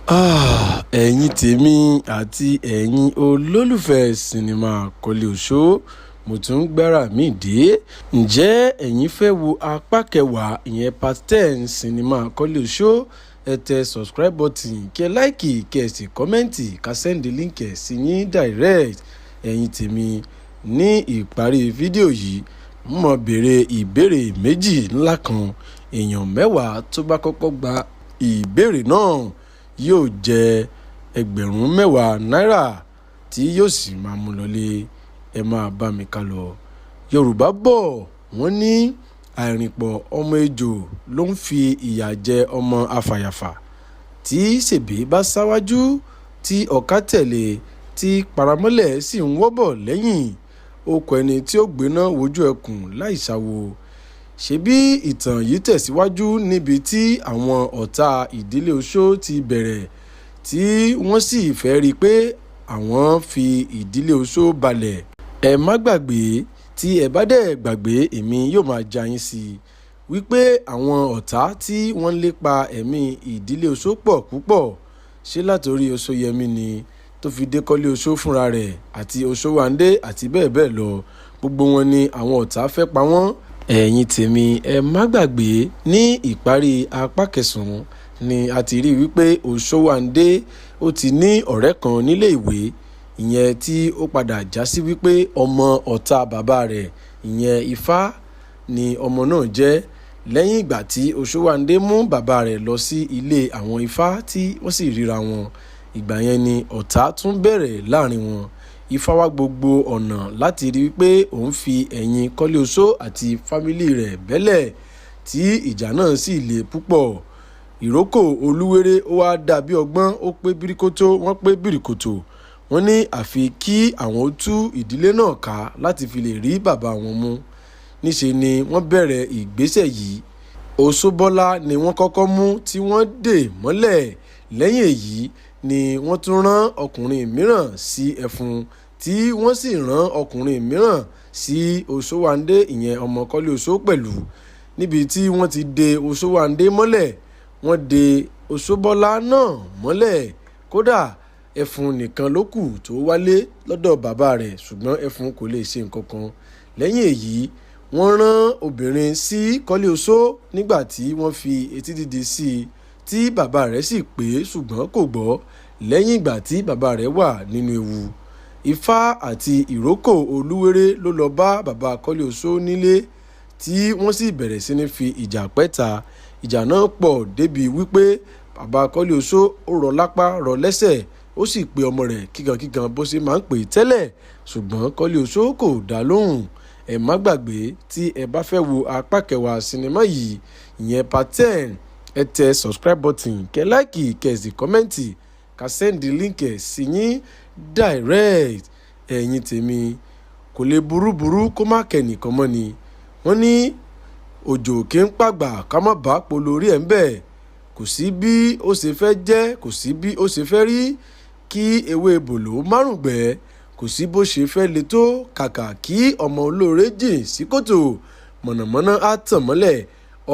Ẹ̀yin tèmi àti ẹ̀yin olólùfẹ́ sinimá Kọ́lé Oṣó, mo tún gbára mi dé. Ǹjẹ́ ẹ̀yin fẹ́ wo apá kẹwàá, ìyẹn part 10 sinimá Kọ́lé Oṣó? Ẹ tẹ subscribe button, kí ẹ like, kí ẹ sì comment, ká send link ẹ̀ sí yín direct. Ẹ̀yin tèmi, ní ìparí fídíò yìí, mo máa béèrè ìbéèrè méjì ńlá kan. Èèyàn 10 tó bá kọ́kọ́ gba ìbéèrè náà yóò jẹ 10,000 náírà tí yóò sì máa mú lọlé. Ẹ máa bá mi kálọ. Yorùbá bọ̀, wọ́n ní àìrìnpọ̀ ọmọ ejò ló ń fi ìyà jẹ ọmọ afàyàfà. Tí sèbé bá ṣáwájú, tí ọ̀kà tẹ̀lé, tí paramọ́lẹ̀ sì ń wọ́ bọ̀ lẹ́yìn, ó kọ ẹni tí ó gbéná wojú ẹkùn láì sáwó. Ṣebí ìtàn yìí tẹ̀síwájú níbi tí àwọn ọ̀tá ìdílé Oṣó ti bẹ̀rẹ̀, tí wọ́n sì fẹ́ rí i pé àwọn fi ìdílé Oṣó balẹ̀. Ẹ má gbàgbé, tí ẹ bá dẹ̀ gbàgbé, èmi yóò máa já yín sí i wípé àwọn ọ̀tá tí wọ́n ń lépa ẹ̀mí ìdílé Oṣó pọ̀ púpọ̀. Ṣé látòrí Oṣóyẹmí ni tó fi dé Kọ́lé Oṣó fúnra rẹ̀ àti Oṣówàndé àti bẹ́ẹ̀ bẹ́ẹ̀ lọ. Gbogbo wọn ni àwọn ọ̀tá fẹ́ pa wọ́n. Ẹ̀yin tèmi, ẹ má gbàgbé, ní ìparí apá kẹsàn-án ni a ti rí wípé Oṣówàndé ó ti ní ọ̀rẹ́ kan nílé ìwé, ìyẹn tí ó padà já sí wípé ọmọ ọ̀tá bàbá rẹ̀, ìyẹn Ifá, ni ọmọ náà jẹ́. Lẹ́yìn ìgbà tí Oṣówàndé mú bàbá rẹ̀ lọ sí ilé àwọn Ifá tí wọ́n sì ríra wọn, ìgbà yẹn ni ọ̀tá tún bẹ̀rẹ̀ láàrin wọn. Ifá wá gbogbo ọ̀nà láti rí wípé òun fi ẹ̀yìn Kọ́lé Oṣó àti family rẹ̀ bẹ́lẹ̀, tí ìjà náà sì le púpọ̀. Ìrókò Olúwéré ó wá dàbí ọgbọ́n, ó pé bíríkótó, wọ́n pé bíríkótó. Wọ́n ní àfi kí àwọn ó tú ìdílé náà ká láti fi lè rí bàbá wọn mú. Níṣe ni wọ́n bẹ̀rẹ̀ ìgbésẹ̀ yìí. Oṣóbọ́lá ni wọ́n kọ́kọ́ mú tí wọ́n dè mọ́lẹ̀. Lẹ́yìn èyí ni wọ́n tún rán ọkùnrin mìíràn sí Ẹfun, tí wọ́n sì rán ọkùnrin mìíràn sí Oṣówàndé, ìyẹn ọmọ Kọ́lé Oṣó pẹ̀lú. Níbi tí wọ́n ti de Oṣówàndé mọ́lẹ̀, wọ́n de Oṣóbọ́lá náà mọ́lẹ̀. Kódà Ẹfun nìkan ló kù tó wálé lọ́dọ̀ bàbá rẹ̀, ṣùgbọ́n Ẹfun kò lè ṣe nǹkan kan. Lẹ́yìn èyí, wọ́n rán obìnrin sí Kọ́lé Oṣó nígbà tí wọ́n fi etí dídi sí i, tí bàbá rẹ̀ sì pè é ṣùgbọ́n kò gbọ́. Lẹ́yìn ìgbà tí bàbá rẹ̀ wà nínú ewu, Ifá àti ìrókò Olúwéré ló lọ bá bàbá Kọ́lé Oṣó nílé, tí wọ́n sì bẹ̀rẹ̀ sí ní fi ìjà pẹ́ta. Ìjà náà pọ̀ débi wípé bàbá Kọ́lé Oṣó ó rọ lápá rọ lẹ́sẹ̀, ó sì pe ọmọ rẹ̀ kíkankíkan bó ṣe máa ń pè é tẹ́lẹ̀, ṣùgbọ́n Kọ́lé Oṣó kò dá lóhùn. Ẹ má gbàgbé, tí ẹ bá fẹ́ wo apá kẹwàá sinimá yìí, ìyẹn part 10, ẹ tẹ subscribe button, kẹ like, kẹ sì comment, ká send link ẹ̀ sí yín direct. Ẹ̀yin tèmi, kò lè burúburú kó má kẹ́nìkan mọ́ ni. Wọ́n ní òjò kì í pàgbà ká má bàa polo orí ẹ̀ ń bẹ̀. Kò sí bí ó ṣe fẹ́ jẹ́, kò sí bí ó ṣe fẹ́ rí kí ewé bòló márùngbẹ́. Kò sí bó ṣe fẹ́ le tó, kàkà kí ọmọ olóore jìn sí kòtò, mọ̀nàmọ́ná á tàn mọ́lẹ̀.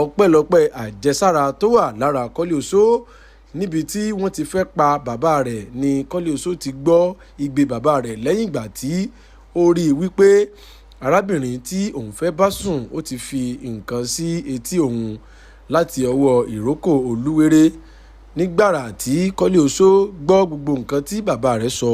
Ọpẹ́lọpẹ́ àjẹsára tó wà lára Kọ́lé Oṣó. Níbi tí wọ́n ti fẹ́ pa bàbá rẹ̀ ní Kọ́lé Oṣó ti gbọ́ igbe bàbá rẹ̀ lẹ́yìn ìgbà tí ó rí i wípé arábìnrin tí òun fẹ́ bá sùn ó ti fi nǹkan sí etí òun láti ọwọ́ ìrókò Olúwéré. Nígbàrà tí Kọ́lé Oṣó gbọ́ gbogbo nǹkan tí bàbá rẹ̀ sọ,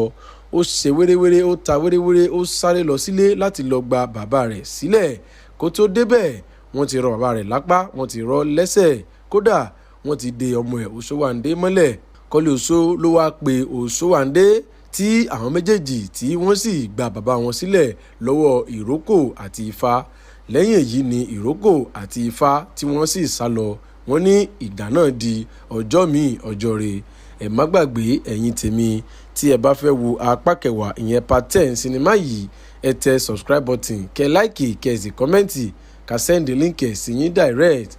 ó ṣe wéréwéré, ó ta wéréwéré, ó sáré lọ sílé láti lọ gba bàbá rẹ̀ sílẹ̀. Kó tó débẹ̀, wọ́n ti rọ bàbá rẹ̀ lápá, wọ́n ti rọ lẹ́sẹ̀, kódà wọ́n ti de ọmọ ẹ̀ Oṣówàndé mọ́lẹ̀. Kọ́lé Oṣó ló wáá pe Oṣówàndé, tí àwọn méjèèjì tí wọ́n sì gba bàbá wọn sílẹ̀ lọ́wọ́ ìrókò àti Ifá. Lẹ́yìn èyí ni ìrókò àti Ifá tí wọ́n sì sá lọ. Wọ́n ní ìgbà náà di ọjọ́ mi ọjọ́ re. Ẹ má gbàgbé, ẹ̀yin tèmi, tí ẹ bá fẹ́ wo apá kẹwàá, ìyẹn part 10 sinimá yìí, ẹ tẹ subscribe button, kẹ like, kẹ sì comment, ká send link ẹ̀ sí yín direct.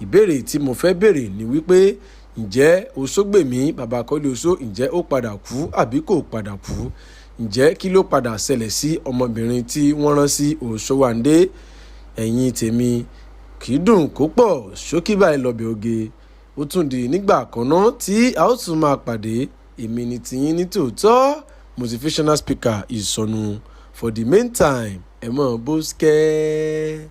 Ìbéèrè tí mo fẹ́ béèrè ni wípé, ǹjẹ́ Oṣógbèmí, bàbá Kọ́lé Oṣó, ǹjẹ́ ó padà kú àbí kò padà kú? Ǹjẹ́ kí ló padà ṣẹlẹ̀ sí ọmọbìnrin tí wọ́n rán sí Oṣówàndé? Ẹ̀yin tèmi, kì í dùn kó pọ̀, ṣókí báyìí lọ́bẹ̀ oge. Ó Ó tún di nígbà kan náà tí a ó tún máa pàdé. Èmi ni tiyín ní tòótọ́, motivational speaker Ìsọ̀nù. For the meantime, ẹ mọ̀ bó skẹ́.